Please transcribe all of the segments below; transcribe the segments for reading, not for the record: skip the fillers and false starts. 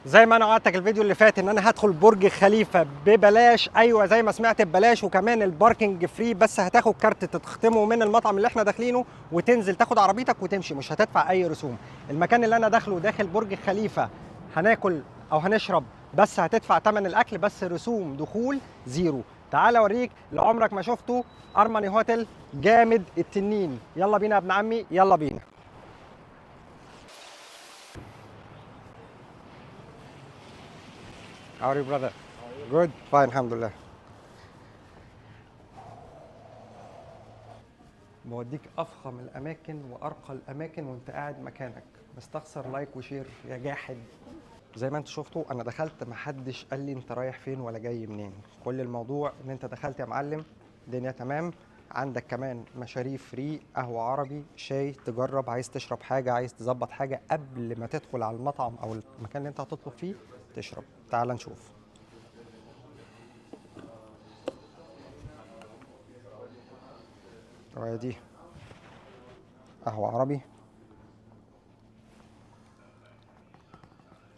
زي ما انا وعدتك الفيديو اللي فات ان انا هدخل برج خليفة ببلاش. ايوه زي ما سمعت ببلاش، وكمان ال parking free، بس هتاخد كارت تختمه من المطعم اللي احنا داخلينه وتنزل تاخد عربيتك وتمشي، مش هتدفع اي رسوم. المكان اللي انا داخله داخل برج خليفة هناكل او هنشرب، بس هتدفع ثمن الاكل بس، رسوم دخول zero. تعال اوريك اللي عمرك ما شفته، ارماني هوتيل جامد التنين. يلا بينا يا ابن عمي، يلا بينا. How are you brother? Good. Fine الحمد لله. بوديك افخم الاماكن وارقى الاماكن وانت قاعد مكانك. مستخسر like و share يا جاحد؟ زي ما انتوا شفتوا انا دخلت، محدش قال لي انت رايح فين ولا جاي منين. كل الموضوع ان انت دخلت يا معلم، الدنيا تمام. عندك كمان مشاريب free، قهوة عربي، شاي، تجرب، عايز تشرب حاجة، عايز تظبط حاجة قبل ما تدخل على المطعم او المكان اللي انت هتطلب فيه تشرب. تعال نشوف. وادي قهوة عربي.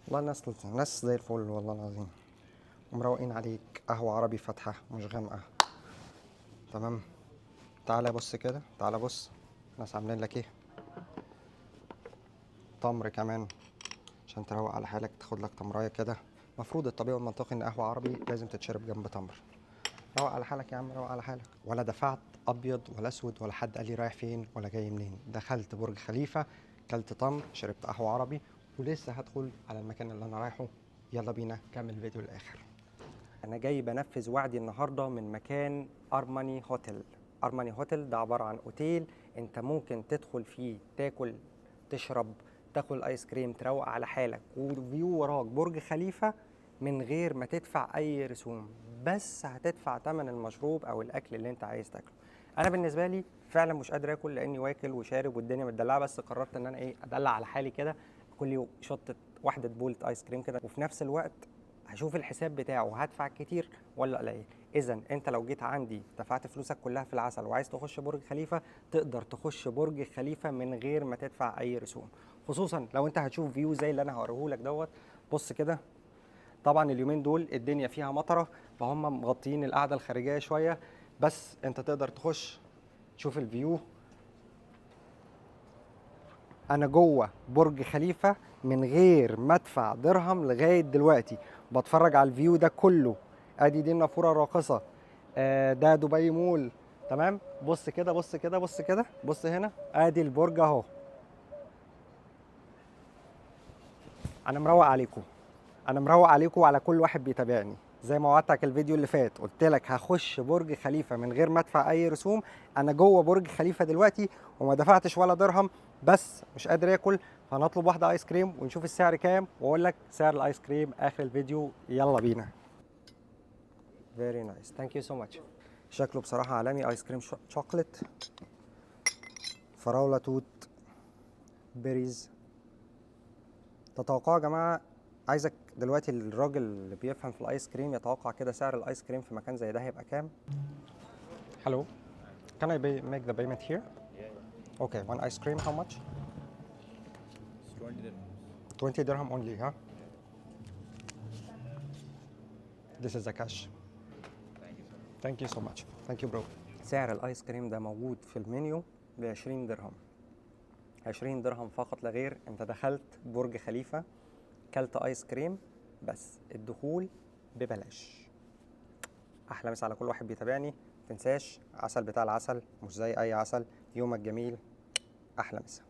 والله الناس ناس زي الفل والله العظيم، ومروقين عليك. قهوة عربي فاتحة مش غامقة. تمام. تعالى بص كده، تعالى بص ناس عاملين لك ايه. تمر كمان عشان تروق على حالك، تاخد لك تمرايه كده. المفروض الطبيعي والمنطقي ان قهوة عربي لازم تتشرب جنب تمر. روق على حالك يا عم، روق على حالك. ولا دفعت ابيض ولا اسود، ولا حد قال لي رايح فين ولا جاي منين. دخلت برج خليفه، كلت تمر، شربت قهوة عربي، ولسه هدخل على المكان اللي انا رايحه. يلا بينا كمل الفيديو للاخر. انا جاي بنفذ وعدي النهارده من مكان ارماني هوتيل. ارماني هوتيل ده عبارة عن اوتيل انت ممكن تدخل فيه، تاكل، تشرب، تاكل ايس كريم، تروق على حالك، و view وراك برج خليفة من غير ما تدفع اي رسوم، بس هتدفع ثمن المشروب او الاكل اللي انت عايز تاكله. انا بالنسبة لي فعلا مش قادر اكل لاني واكل وشارب والدنيا متدلعه، بس قررت ان انا ايه، ادلع على حالي كده، كل يوم شطه واحدة بولة ايس كريم كده، وفي نفس الوقت هشوف الحساب بتاعه هدفع كتير ولا قليل. اذا انت لو جيت عندي دفعت فلوسك كلها في العسل وعايز تخش برج خليفه، تقدر تخش برج خليفة من غير ما تدفع اي رسوم، خصوصا لو انت هتشوف view زي اللي انا هوريهولك دوت. بص كده، طبعا اليومين دول الدنيا فيها مطره فهم مغطيين القعدة الخارجية شويه، بس انت تقدر تخش تشوف ال view. انا جوه برج خليفة من غير ما ادفع درهم لغاية دلوقتي، بتفرج على ال view ده كله. ادي دي النافوره الراقصه، ده دبي مول. تمام. بص كده، بص كده، بص كده، بص هنا، ادي البرج اهو. انا مروق عليكم، انا مروق عليكم وعلى كل واحد بيتابعني. زي ما وعدتك الفيديو اللي فات، قلت لك هخش برج خليفة من غير ما ادفع اي رسوم. انا جوه برج خليفة دلوقتي وما دفعتش ولا درهم، بس مش قادر اكل، فهنطلب واحدة ايس كريم ونشوف السعر كام، واقول لك سعر الايس كريم اخر الفيديو. يلا بينا. Very nice. Thank you so much. شكله بصراحة عالمي. ايس كريم شوكليت، فراولة، توت، berries. تتوقعوا يا جماعة؟ عايزك دلوقتي الراجل اللي بيفهم في الايس كريم يتوقع كده سعر الايس كريم في مكان زي ده هيبقى كام؟ Hello. Can I make the payment here? Yeah. Okay, one ice cream, how much? It's 20 dirhams. 20 dirham only, huh? This is the cash. Thank you, sir. Thank you so much. Thank you bro. سعر الايس كريم ده موجود في المنيو ب 20 درهم. 20 درهم فقط لا غير. انت دخلت برج خليفة، كلت ايس كريم، بس الدخول ببلاش. احلى مسا على كل واحد بيتابعني. متنساش عسل بتاع العسل مش زي اي عسل. يومك جميل. احلى مسا.